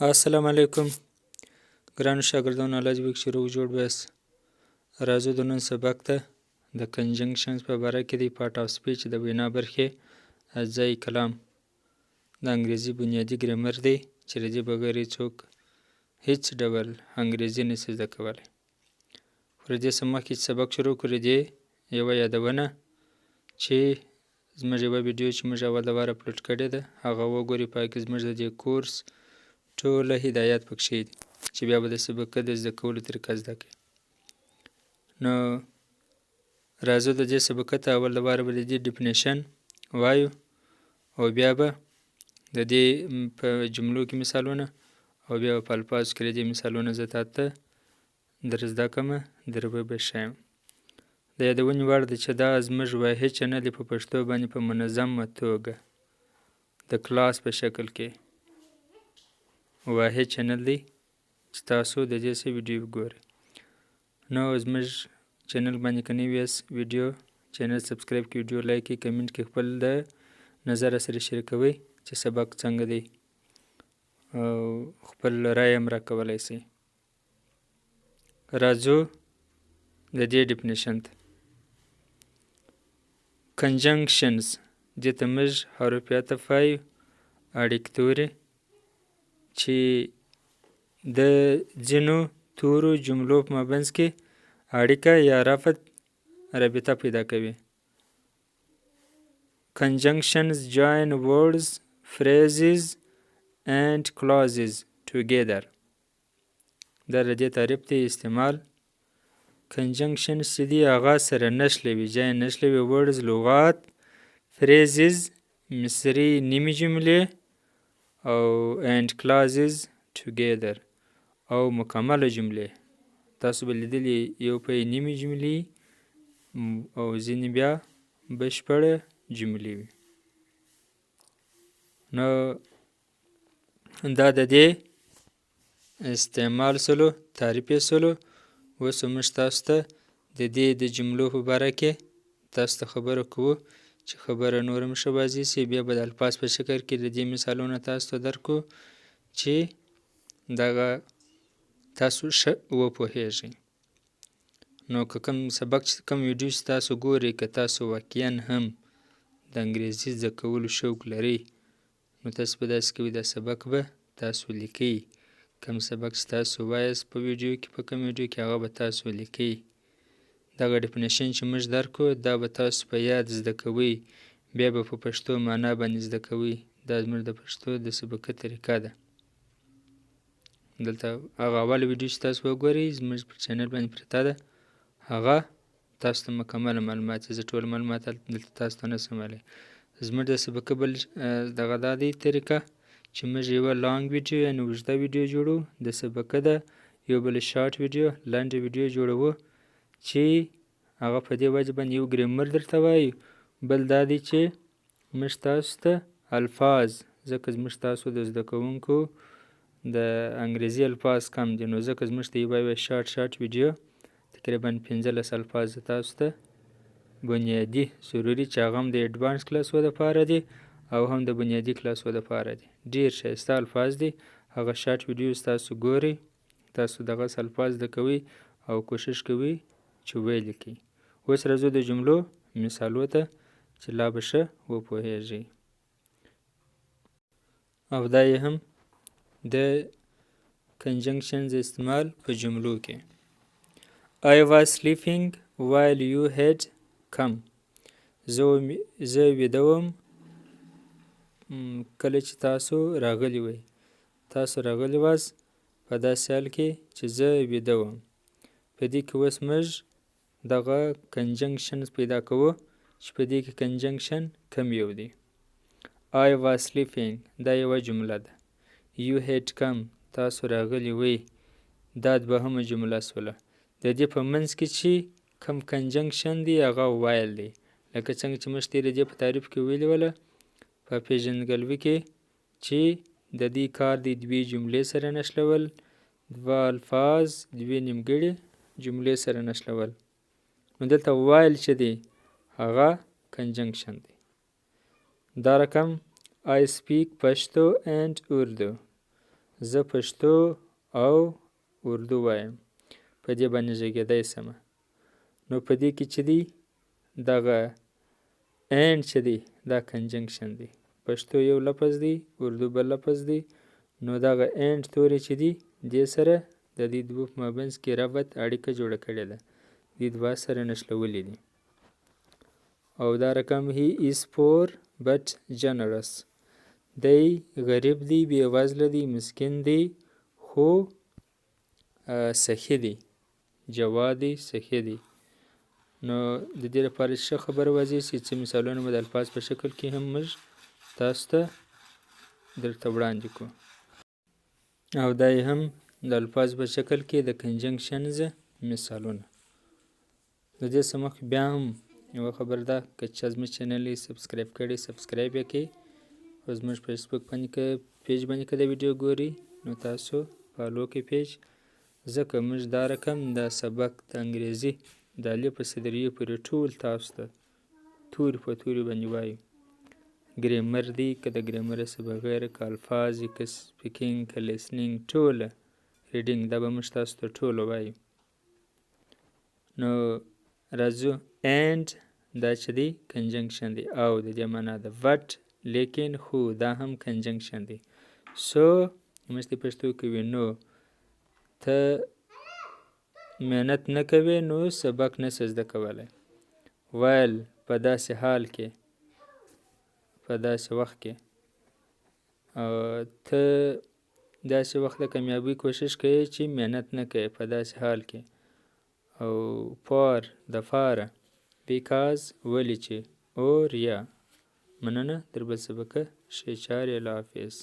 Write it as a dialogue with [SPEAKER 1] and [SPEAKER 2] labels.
[SPEAKER 1] السلام علیکم ګرانو شاګردانو، الله دې وکړي چې روغ جوړ به یاست. راځو د نن سبق ته. د conjunctions په باره کې دی، part of speech، د وینا برخې، اجزای کلام. د انګریزي بنیادي ګرامر دی چې له دې بغیر هیڅوک هیڅ ډول انګریزي نشي زده کولی. خو له دې څخه مخکې چې سبق شروع کړو، دې یوه یادونه چې زموږ یوه ویډیو چې موږ اول د واره اپلوډ کړې ده، هغه وګورئ. په هغه کې زموږ د دې کورس ټوله هدایت پکښې دي چې بیا به د سبق د زده کولو طریقه زده کړئ. نو راځو د دې سبق ته. اول د واره به د دې definition وایو او بیا به د دې په جملو کې مثالونه او بیا به په الفاظو کې د دې مثالونه زه تا ته در زده کړم، در به ښیم. د یادونې وړ ده چې دا زموږ واحد چینل دی په پښتو باندې، په منظمه توګه د کلاس په شکل کې واحد چینل دی چې تاسو د دې څه ویډیو ګورئ. نو زموږ چینل باندې که نوي یاست، ویډیو چینل subscribe کړئ، ویډیو like کړئ، comment کې خپل د نظر سره شریکوئ چې سبق څنګه دی او خپل رای هم راکولی شئ. راځو د دې definition ته. Conjunctions، دې ته موږ حروف عطف وایو، اړیکتوري چې د ځینو تورو جملو په مابینځ کې اړیکه یا ربط، رابطه پیدا کوي. Conjunctions join words, phrases and clauses together. دا د دې تعریف دی. استعمال، conjunctions چې دي هغه سره نښلوي، join، نښلوي، words لغات، phrases مصرع، نیمې جملې او and clauses together او مکمله جملې. تاسو به لیدلي یو په نیمې جملې او ځینې بیا بشپړه جملې وي. نو دا د دې استعمال سولو، تعریف یې سولو. اوس موږ تاسو ته د دې د جملو په باره کې تاسو ته خبره کوو چې خبره نوره هم ښه واضح سي. بیا به د الفاظ په شکل کې د دې مثالونه تاسو ته درکړو چې دغه تاسو ښه وپوهیږئ. نو که کوم سبق چې کوم ویډیو چې تاسو ګورئ، که تاسو واقعا هم د انګریزي زده کولو شوق لرئ، نو تاسو به داسې کوئ، دا سبق به تاسو لیکئ. کوم سبق چې تاسو وایاست په ویډیو کې، په کوم ویډیو کې، هغه به تاسو لیکئ. دغه definition چې موږ درکړو، دا به تاسو په یاد زده کوئ، بیا به په پښتو معنا باندې زده کوئ. دا زموږ د پښتو د سبقه طریقه ده. دلته هغه اول ویډیو چې تاسو وګورئ، زموږ پر چینل باندې پرته ده، هغه تاسو ته مکمله معلومات. زه ټول معلومات دلته تاسو ته نه شم ویلی. زموږ د سبقه بل دغه دا دی طریقه چې موږ یوه long ویډیو، یعنې اوږده ویډیو جوړو د سبقه ده، یو بل short ویډیو، لنډه ویډیو جوړوو چې هغه په دې وجه باندې یو ګرامر درته وایو، بل دا دی چې موږ تاسو ته الفاظ، ځکه زموږ تاسو د زده کوونکو د انګریزي الفاظ کم دي، نو ځکه زموږ ته یوه یوه short short ویډیو تقریبا 15 الفاظ تاسو ته بنیادي ضروري چې هغه هم د advance کلاسو دپاره دي او هم د بنیادي کلاسو دپاره دي. ډېر ښایسته الفاظ دي. هغه short ویډیو تاسو ګورئ، تاسو دغه الفاظ زده کوئ او کوشش کوئ چې ویې لیکئ. اوس راځو د جملو مثالو ته چې لا به ښه وپوهیږئ. او دا یې هم د conjunctions استعمال په جملو کې. I was sleeping while you had come. زه ویده وم کله چې تاسو راغلي وئ. تاسو راغلي واست په داسې حال کې چې زه ویده وم. په دې کې اوس موږ دغه conjunctions پیدا کوو چې په دې کې conjunction کوم یو دی. I was sleeping، دا یوه جمله ده. You had come، تاسو راغلي وئ، دا دوهمه جمله سوله. د دې په منځ کې چې کوم conjunction دی، هغه while دی. لکه څنګه چې موږ تېرې دې په تعریف کې ویلي وله، په پیژندګلوي کې، چې د دې کار دی دوې جملې سره نښلول، دوه الفاظ، دوې نیمګړې جملې سره نښلول. نو دلته while چې دی هغه conjunction دی. دا رقم I speak Pashto and Urdu. زه پښتو او اردو وایم، په دې باندې غږېدی شم. نو په دې کې چې دی دغه and چې دی دا conjunction دی. پښتو یو لفظ دی، اردو بل لفظ دی. نو دغه and توری چې دی دې سره د دې دوو په مابینځ کې ربط اړیکه جوړه کړې ده، دې دوه سره نښلولي دي. او دا رقم he is poor but generous، دی غریب دی، بې وزله دی، مسکین دی، خو سخي دی، جواد دی، سخي دی. نو د دې لپاره چې ښه خبره واضح شي، څه مثالونه به د الفاظ په شکل کې هم موږ تاسو ته درته وړاندې کړو. او دا یې هم د الفاظ په شکل کې د conjunctions مثالونه. د دې څخه مخکې بیا هم یوه خبره ده، که چا زموږ channel یې subscribe کړی، subscribe یې کړئ، او زموږ فیسبوک باندې که page باندې که د ویډیو ګورئ نو تاسو follow کړئ page، ځکه موږ دا رقم دا سبق د انګریزي د الف صدریې پورې ټول تاسو ته توري په توري باندې وایو. ګریمر دی که د ګریمر څخه بغیر، که الفاظ، که speaking، که listening، ټوله reading، دا به موږ تاسو ته ټوله وایو. نو راځو. and دا چې دی conjunction دی او د دې معنا ده. but لیکن، خو، دا هم conjunction دی. so موږ ته پښتو کې وي، نو ته محنت نه کوې نو سبق نه شې زده کولی. while په داسې حال کې، په داسې وخت کې، ته داسې وخت د کامیابۍ کوشش کوې چې محنت نه کوې په داسې حال کې. او for د پاره، because ولې چې، or یا. مننه، تر بل سبقه ښې چارې، الله حافظ.